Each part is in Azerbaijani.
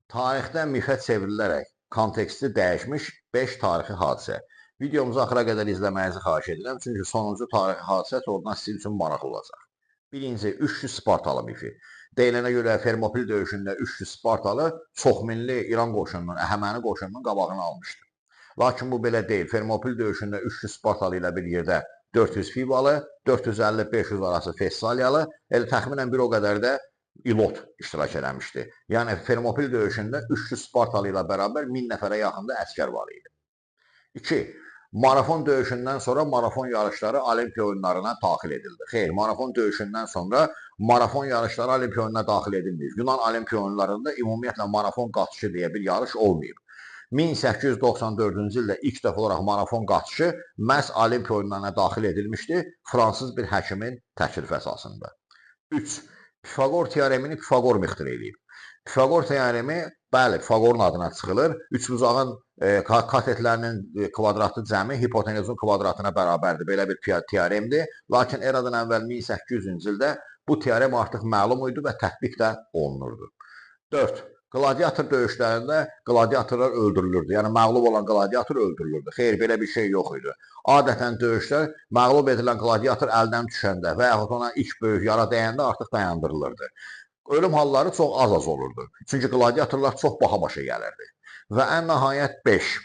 Tarixdə mifə çevrilərək konteksti dəyişmiş 5 tarixi hadisə. Videomuzu axıra qədər izləməyinizi xahiş edirəm, çünki sonuncu tarixi hadisə oradan sizin üçün maraqlı olacaq. Birinci, 300 Spartalı mifi. Deyilənə görə Fermopil döyüşündə 300 Spartalı çoxminli İran qoşununun, Əhəməni qoşununun qabağını almışdı. Lakin bu belə deyil. Fermopil döyüşündə 300 Spartalı ilə bir yerdə 400 Fivalı, 450-500 arası Fessaliyalı, elə təxminən bir o qədər də İlot iştirak eləmişdi. Yəni Fermopil döyüşündə 300 Spartalı ilə bərabər 1000 nəfərə yaxın da əskər var idi. 2. Marafon döyüşündən sonra marafon yarışları Olimpiya oyunlarına daxil edildi. Xeyr, marafon döyüşündən sonra marafon yarışları Olimpiya oyununa daxil edilməyib. Yunan Olimpiya oyunlarında ümumiyyətlə marafon qaçışı deyə bir yarış olmayıb. 1894-cü ildə ilk dəfə olaraq marafon qaçışı məhz Olimpiya oyunlarına daxil edilmişdi fransız bir həkimin təklifi əsasında. 3. Pifaqor teoremini Pifaqor ixtira eləyib. Pifaqor teoremi, bəli, Pifaqorun adına çıxılır. Üçbucağın katetlərinin kvadratı cəmi hipotenuzun kvadratına bərabərdir. Belə bir teoremdir. Lakin eradan əvvəl 1800-cü ildə bu teorem artıq məlum idi və tətbiq də olunurdu. 4. Qladiator döyüşlərində qladiatorlar öldürülürdü. Yəni məğlub olan qladiator öldürülürdü. Xeyr, belə bir şey yox idi. Adətən döyüşlər məğlub edilən qladiator əldən düşəndə və yaxud ona ilk böyük yara dəyəndə artıq dayandırılırdı. Ölüm halları çox az-az olurdu. Çünki qladiatorlar çox baha başa gəlirdi. Və ən nəhayət 5.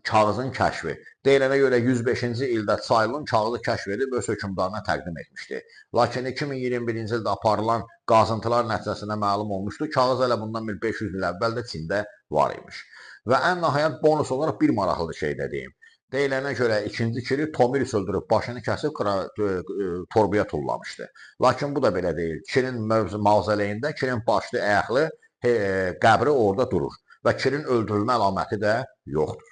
Kağızın kəşfi. Deyilənə görə 105-ci ildə Çaylun kağızı kəşf edib öz hökmdarına təqdim etmişdi. Lakin 2021-ci ildə aparılan qazıntılar nəticəsində məlum olmuşdu, kağız hələ bundan bir 500 il əvvəl də Çində var imiş. Və ən nəhayət bonus olaraq bir maraqlı şey də deyim. Deyilənə görə 2-ci Kiri Tomiris öldürüb başını kəsib torbaya tullamışdı. Lakin bu da belə deyil. Kirin mavzoleyində Kirin başlı, ayaqlı qəbri orada durur və Kirin öldürülmə əlaməti də yoxdur.